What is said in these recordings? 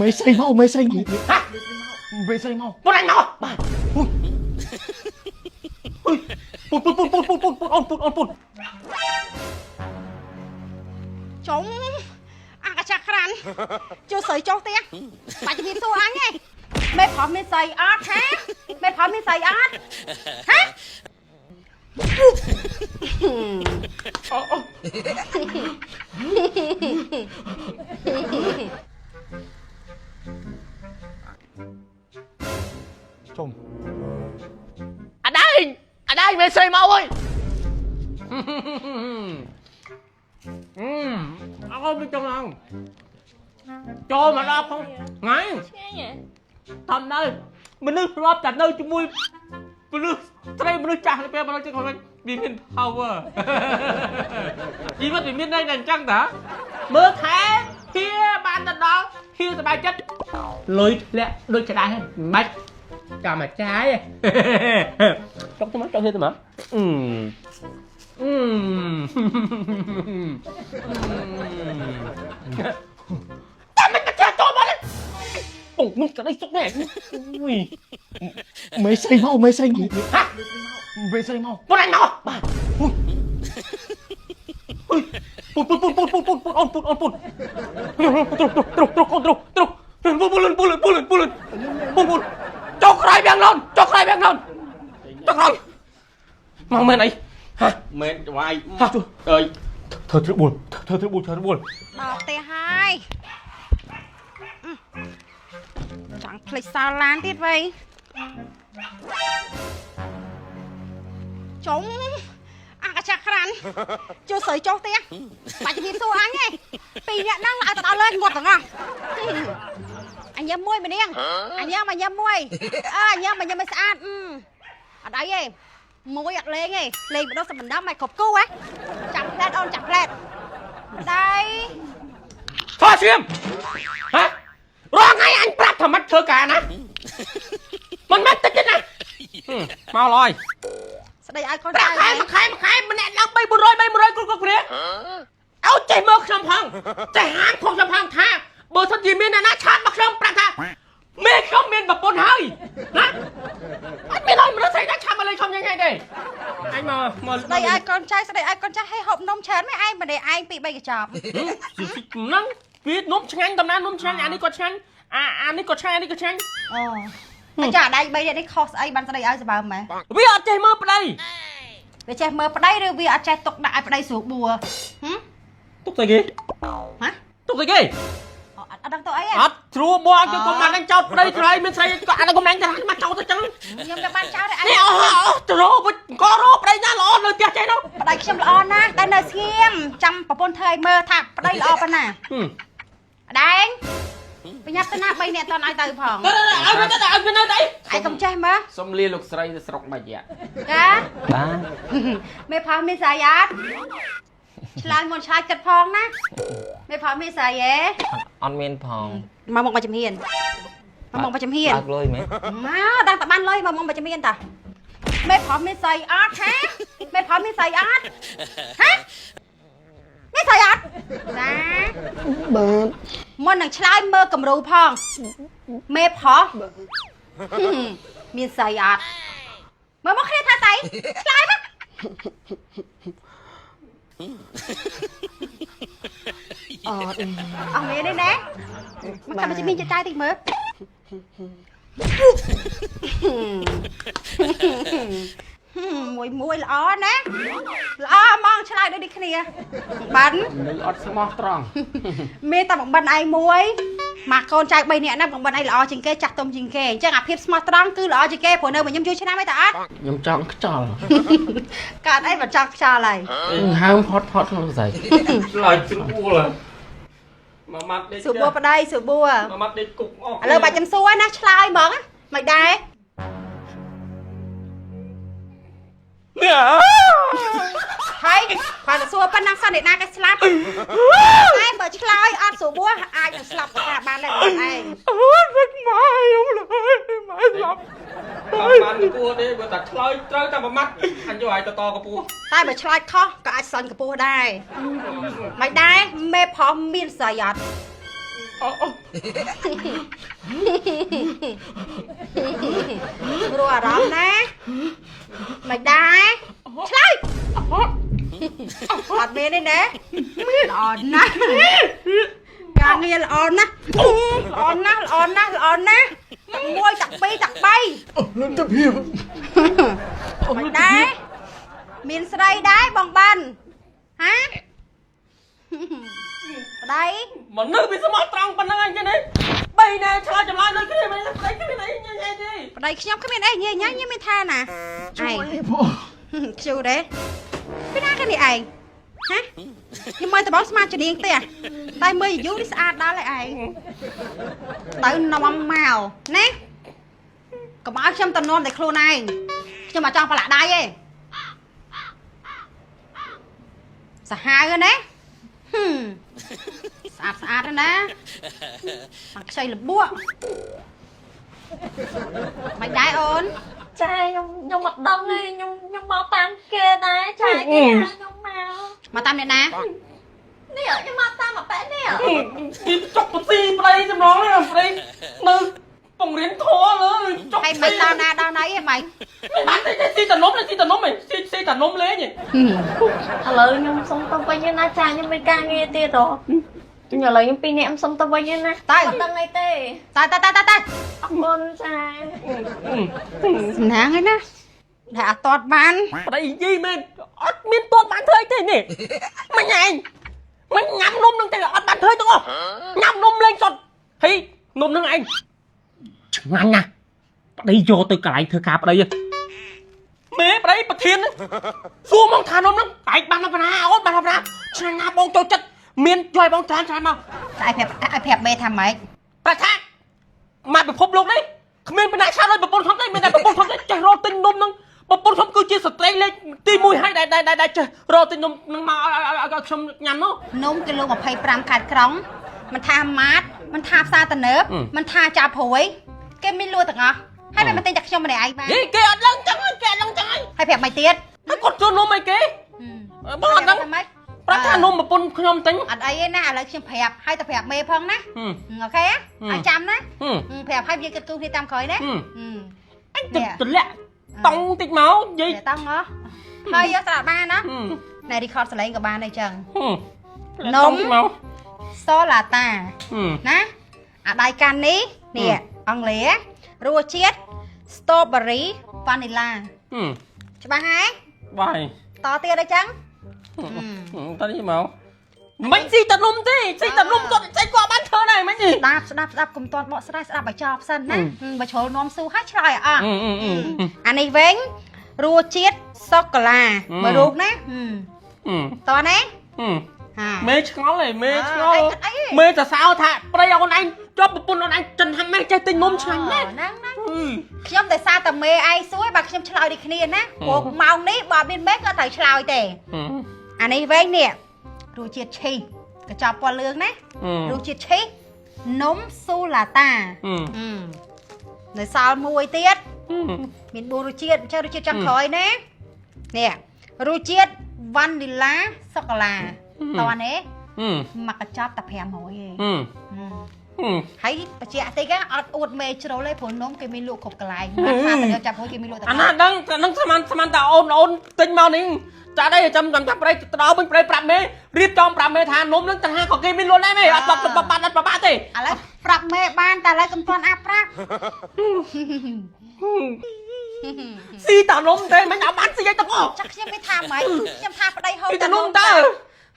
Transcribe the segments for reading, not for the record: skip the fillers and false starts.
មេស្រីមកមេស្រីមក ហ៎ មេស្រីមក ពុនអញមកបាទអុយពុនពុនពុនពុនពុនពុនពុនអូនពុនអូនពុន ចុងអាកាចាស់ក្រាន់ជួយស្រីចុះផ្ទះបាច់ជំរាបសួរអញឯងមេប្រុសមានស្រីអត់ហ៎មេប្រុសមានស្រីអត់ហ៎ ចុំ អាដែងអាដែងមេស្រីមកអើយអឺអើមិនចង់ឡើងចូលមកដល់ផងថ្ងៃ ឆ្ងាញ់ហ៎ តាមនៅមនុស្សធ្លាប់តែនៅជាមួយមនុស្សស្រីមនុស្សចាស់ទៅពេលមកដល់ជិះខ្លួនវាមាន power ជីវិតវាមានន័យតែអញ្ចឹងតាមើលថែហៀបានទៅដល់ហៀសប្បាយចិត្តលុយធ្លាក់ដូចក្តៅហ្នឹងមិនបាច់ចាំមកចាយចុកទៅមកចុកហៀទៅមកអឺអឺតាមមិនចាចូលមកពុកនឹងក្តីសុកណែអុយ មេស្រីមកមេស្រីមក ហ៎ មេស្រីមក ពុនអញមកបាទអុយពុនពុនពុនពុនពុនពុនពុនអូនពុនអូនពុនទ្រុទ្រុទ្រុទ្រុអូនទ្រុទ្រុពុនពុនពុនពុនពុនពុនពុនពុនចុកក្រោយវាងឡនចុកក្រោយវាងឡនចុកក្រោយមកមែនអីហ៎ មែនវាយ ហ៎ អើយ ធ្វើត្របួលធ្វើត្របួលធ្វើត្របួល ដល់ផ្ទះហើយចង់ភ្លេចសល់ឡានទៀតវៃចុងអាកាចាស់ក្រាន់ជួយស្រីចុះផ្ទះបាច់ជំរាបសួរអញឯងពីរអ្នកហ្នឹងឲ្យទៅដល់លើងាប់ទាំងអស់អញញ៉ាំមួយម្នាងអញញ៉ាំអញញ៉ាំមួយអើអញញ៉ាំអញញ៉ាំឲ្យស្អាតអឺអត់អីទេមួយអត់លេងទេលេងម្ដងសម្ដំឲ្យគ្រប់គូហ៎ចាំផ្លែតអូនចាំផ្លែតដៃ ធ្វើស្ងៀមហ៎រាល់ថ្ងៃអញប្រាប់ថាមិនធ្វើការណាមិនមែនតិចទេណាមកឡើយ ស្ដីឲ្យកូន ប្រា ចៅ ក់ខែមួយខែមួយខែម្នាក់ឡើង3 400 300គ្រប់គ្រប់គ្នាឲ្យចេះមើលខ្ញុំផងចេះហាមខ្ញុំផងថាបើសិនជាមានអ្នកណាឆាតមកខ្ញុំប្រាប់ថាមេខ្ញុំមានប្រពន្ធហើយណាអត់មានឲ្យមនុស្សស្រីណាឆាតមកលេងខ្ញុំយ៉ាងហ្នឹងទេអញមកមក ស្ដីឲ្យកូនចៅស្ដីឲ្យកូនចៅឲ្យហូបនំច្រើនមែនឯងម្នាក់ឯងពីរបីកញ្ចប់ ហ្នឹងវានំឆ្ងាញ់តំណានំឆ្ងាញ់អានេះក៏ឆ្ងាញ់អាអានេះក៏ឆ្ងាញ់អានេះក៏ឆ្ងាញ់ អូអាចាអាដៃបីនាក់នេះខុសស្អីបានស្ដីឲ្យសបើមម៉ែ វាអត់ចេះមើលប្តី វាចេះមើលប្តីឬវាអត់ចេះទុកដាក់ឲ្យប្តីស្រួលបួហឹម ទុកស្អីគេ ហ៎ ទុកស្អីគេ អត់ដឹងទៅអី អត់ស្រួលមកគេកុំបានចោតប្តីស្រីមានស្រីក៏អាកុំណាញ់ទៅមកចោតទៅចឹង ខ្ញុំតែបានចោលទេឯង នេះអូអូទៅរកក៏រកប្តីណាល្អនៅផ្ទះចេះនោះ ប្តីខ្ញុំល្អណាស់តែនៅស្ងៀមចាំប្រពន្ធធ្វើឲ្យមើលថាប្តីល្អប៉ុណ្ណាដែងបញ្ញាប់ទៅណា3នាក់តន់ឲ្យទៅផង ទៅឲ្យទៅឲ្យទៅនៅទៅ ឯងកុំចេះមើល សុំលាលោកស្រីទៅស្រុកមួយរយៈ ចា បាទ មេផលមានស្រីអត់ឆ្លើយមុនឆ្លើយគិតផងណាមេផលមានស្រីហ៎ អត់មានផង មកមកមកជំហានមកមកមកជំហាន បើកលុយមែន មកដឹងតែបានលុយមកមកមកជំហានតាមេប្រុសមានស្រីអត់ហ៎មេប្រុសមានស្រីអត់ហ៎មានស្រីអត់ចា បាទ មុននឹងឆ្លើយមើលគំរូផងមេប្រុសមានស្រីអត់មើលមកគ្នាថាស្អីឆ្លើយមក អត់ អស់មានទេណាមកកាប់មកជំហានចិត្តចៃតិចមើល មួយមួយល្អណាល្អហ្មងឆ្លើយដូចនេះគ្នាបាន នៅអត់ស្មោះត្រង់ មានតែបំបិនឯងមួយមកកូនចៅ3នាក់ណាបំបិនឯងល្អជាងគេចាស់ទុំជាងគេអញ្ចឹងអាភាពស្មោះត្រង់គឺល្អជាងគេព្រោះនៅមកខ្ញុំជួយឆ្នាំអីតាអត់ ខ្ញុំចង់ខ្ចល់ កើតអីបើចង់ខ្យល់ហើយ ហើមផត់ផត់ក្នុងស្រី ឡើយស្រួលមួយម៉ាត់ដេក ស៊ូបួប្តីស៊ូបួ មួយម៉ាត់ដេកគុកអស់ ឥឡូវបាច់ខ្ញុំសួរណាឆ្លើយហ្មងមិនដែរ នេះ ហើយគាត់ទៅសួរប៉ុណ្ណឹងសិនអ្នកណាគេស្លាប់តែបើឆ្លើយអត់ស៊ូបួអាចនឹងស្លាប់ក៏ថាបានដែរបងឯង អូយម៉ែខ្ញុំលើម៉ែស្លាប់បានកពស់ទេបើតែឆ្លើយត្រូវតែមួយម៉ាត់អញយកឲ្យតតកពស់ តែបើឆ្លើយខុសក៏អាចសន់កពស់ដែរមិនដែរមេប្រុសមានស្រីអត់ អូអូ ព្រោះអារម្មណ៍ណាមិនដែរឆ្លើយអត់មានទេណាល្អណាស់ការងារល្អណាស់ល្អណាស់ល្អណាស់ល្អណាស់តាក់1តាក់2តាក់3 លទ្ធភាព មិនដែរមានស្រីដែរបងបានហាប្តី មនុស្សវាស្មោះត្រង់ប៉ុណ្្នឹងឯងចឹងទេបីណែឆ្លើយចម្លើយដូចគ្នាមិនប្តីគ្មានអីញ៉ៃទេ ប្តីខ្ញុំគ្មានអីញ៉ៃញ៉ៃខ្ញុំមានថាណាឯង ផង ខ្ជូទេពីណាគេនេះឯងហាខ្ញុំមើលតបងស្មាជំនាញផ្ទះតែមើលយូរនេះស្អាតដល់ហើយឯងទៅនាំមកណាកុំឲ្យខ្ញុំទៅនាំតែខ្លួនឯងខ្ញុំអត់ចង់ប្រឡាក់ដៃទេសាហាវណាហឹមស្អាតស្អាតណាមកខ្ចីលបក់មិនដែរអូន ចាខ្ញុំអត់ដឹងទេខ្ញុំខ្ញុំមកតាមគេដែរចាគេហៅខ្ញុំមក មកតាមអ្នកណា នេះខ្ញុំមកតាមអាប៉ែនេះ គេចុកបស៊ីប្តីចំណងនេះប្តីនៅពង្រៀនធေါ်លើចុក ហើយមិនដល់ណាដល់ណីហ៎ម៉េច មិនបានទេស៊ីតនំស៊ីតនំឯងស៊ីស៊ីតនំលេង ឥឡូវខ្ញុំសុំទៅវិញណាចាខ្ញុំមានការងារទៀតហ៎ខ្ញុំឥឡូវខ្ញុំពីរនាក់ខ្ញុំសុំទៅវិញណា ទៅ អត់ដឹងអីទេ ទៅទៅទៅទៅ អរគុណចា សំណាងហើយណាដែលអត់តតបាន ប្តីយីមែនអត់មានតតបានធ្វើអីទេនេះមិនឯងមិនញ៉ាំនំនឹងទេអត់បានធ្វើទាំងអស់ញ៉ាំនំលេងសុតហីនំនឹងឯងឆ្ងាញ់ណាស់ប្តីយកទៅកន្លែងធ្វើការប្តីមេប្តីប្រធានសួរមកថានំនឹងឯងបានមកណាអូនបានមកណាឆ្ងាញ់ណាស់បងចូលចិត្តមានជួយបងច្រើនច្រើនមក តែឲ្យប្រាប់ឲ្យប្រាប់មេថាម៉េច ប្រាថាមកពិភពលោកនេះគ្មានបណ្ណាឆាដូចប្រពន្ធខ្ញុំទេមានតែប្រពន្ធខ្ញុំទេចេះរកទិញនំនឹងប្រពន្ធខ្ញុំគឺជាស្ត្រីលេខទី1ហើយដែលដែលចេះរកទិញនំនឹងមកឲ្យខ្ញុំញ៉ាំនោះ នំគីឡូ25កាត់ក្រុងមិនថាម៉ាតមិនថាផ្សារទំនើបមិនថាចាប់ព្រួយគេមានលក់ទាំងអស់ហើយមិនទិញតែខ្ញុំម្នាក់ឯងបាន ហីគេអត់ឡើងចឹងគេអត់ឡើងចឹងហើយ ហើយប្រាប់មិនទៀត ហើយគាត់ជួននំអីគេបងអត់ដឹង ម៉េច ប្រាប់ថានំប្រពន្ធខ្ញុំទិញ អត់អីទេណាឥឡូវខ្ញុំប្រាប់ហើយតែប្រាប់មេផងណាអូខេឲ្យចាំណាប្រាប់ហើយយើងគិតគូរគ្នាតាមក្រោយណា អញទម្លាក់តង់តិចមកនិយាយ តង់ហ៎ហើយយកស្រាប់បានណាណែ record សលេងក៏បានដែរចឹង នំមក សូឡាតាណាអាដៃកាន់នេះនេះអង់គ្លេសរសជាតិ strawberry vanilla ច្បាស់ហើយ បាយ តទៀតអីចឹង តនេះមកមិនស៊ីតនំទេស៊ីតនំគាត់ស្អីគាត់បានធ្វើដែរមិនទេ ស្ដាប់ស្ដាប់ស្ដាប់កុំតន់បកស្រាយស្ដាប់ឲ្យចប់សិនណាបើជ្រុលនាំស៊ូហើយឆ្លើយអស់អានេះវិញរសជាតិសូកូឡាមើលរូបណាតណាហា មេឆ្ងល់ឯងមេឆ្ងល់មេសរសើរថាប្តីអូនឯងជាប់ប្រពន្ធអូនឯងចិនហាំម៉េះចេះទិញនំឆ្ងាញ់ណាស់ ហ្នឹងហ្នឹងខ្ញុំតែសារតែមេឯងសួរបើខ្ញុំឆ្លើយដូចគ្នាណាព្រោះម៉ោងនេះបើមានមេក៏ត្រូវឆ្លើយទេអានេះវិញនេះរសជាតិឈីសកញ្ចប់ពណ៌លឿងណារសជាតិឈីសនំស៊ូឡាតានៅសល់មួយទៀតមាន4រសជាតិអញ្ចឹងរសជាតិចុងក្រោយណានេះរសជាតិវ៉ានីឡាសូកូឡាតោះនេះមកកញ្ចប់តែ500ទេហើយបញ្ជាក់តិចអត់អួតមេជ្រុលទេព្រោះនំគេមានលក់គ្រប់កន្លែងបានថាតែចាប់មួយគេមានលក់តែ អាណាដឹងអានឹងស្មានតាអូនអូនទិញមកនេះចាត់អីចាំចាំប្តីទៅដល់វិញប្តីប្រាប់មេរៀបចំប្រាប់មេថានំនឹងតាក៏គេមានលក់ដែរមេអត់បាត់បាត់អត់បាត់ទេ ឥឡូវប្រាប់មេបានតែឥឡូវកុំទាន់អាប្រាប់ ស៊ីតានំទេមិនអត់បានស៊ីអីទាំងអស់ ចាក់ខ្ញុំមិនថាម៉េចខ្ញុំថាប្តីហូប ស៊ីតានំតើ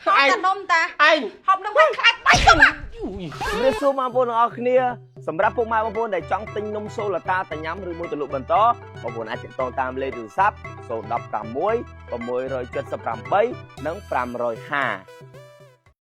ហូបតានំតា ឯង ហូបនំហើយខ្លាចបាយសុំ ជំរាបសួរបងប្អូនទាំងអស់គ្នាសម្រាប់ពុកម៉ែបងប្អូនដែលចង់ទិញនំសូឡាតាទៅញ៉ាំឬមួយទៅលក់បន្តបងប្អូនអាចទាក់ទងតាមលេខទូរស័ព្ទ016 678និង550